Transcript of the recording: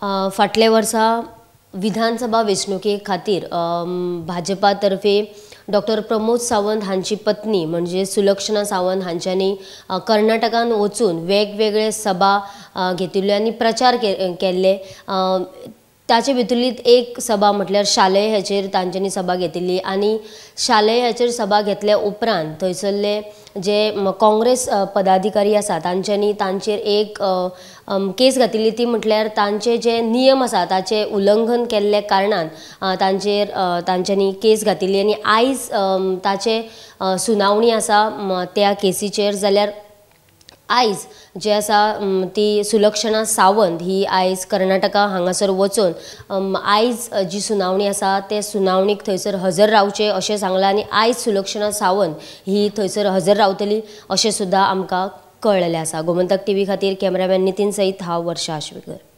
फाटल्या वर्सा विधानसभा वेंचणुके खातीर भाजपा तर्फे डॉक्टर प्रमोद सावंत हांची पत्नी म्हणजे सुलक्षणा सावंत हांच्यांनी कर्नाटकान वचून वेगवेगळे सभा घेतिल्ल्यो आनी प्रचार केल्ले. ताचे भितरलीच एक सभा म्हटल्यार शालेय हाचेर तांच्यांनी सभा घेतिल्ली आनी शालेय हाचेर सभा घेतल्या उपरांत थंयसरले जे काँग्रेस पदाधिकारी आसा तांच्यांनी तांचेर एक केस घातिल्ली. ती म्हटल्यार तांचे जे नियम आसा ताचे उल्लंघन केल्ल्या कारणान तांचेर तांच्यांनी केस घातिल्ली आनी आयज ताचे सुनावणी आसा त्या केसीचेर. जाल्यार आयज जे आसा ती सुलक्षणा सावंत ही आयज कर्नाटका हांगासर वचून आयज जी सुनावणी आसा ते सुनावणीक थंयसर हजर रावचे अशें सांगलां आनी आयज सुलक्षणा सावंत ही थंयसर हजर रावतली अशें सुद्दां आमकां कळ्ळेलें आसा. गोमंतक टीव्ही खातीर कॅमेरामॅन नितीन सयत हांव वर्षा आश्वेकर.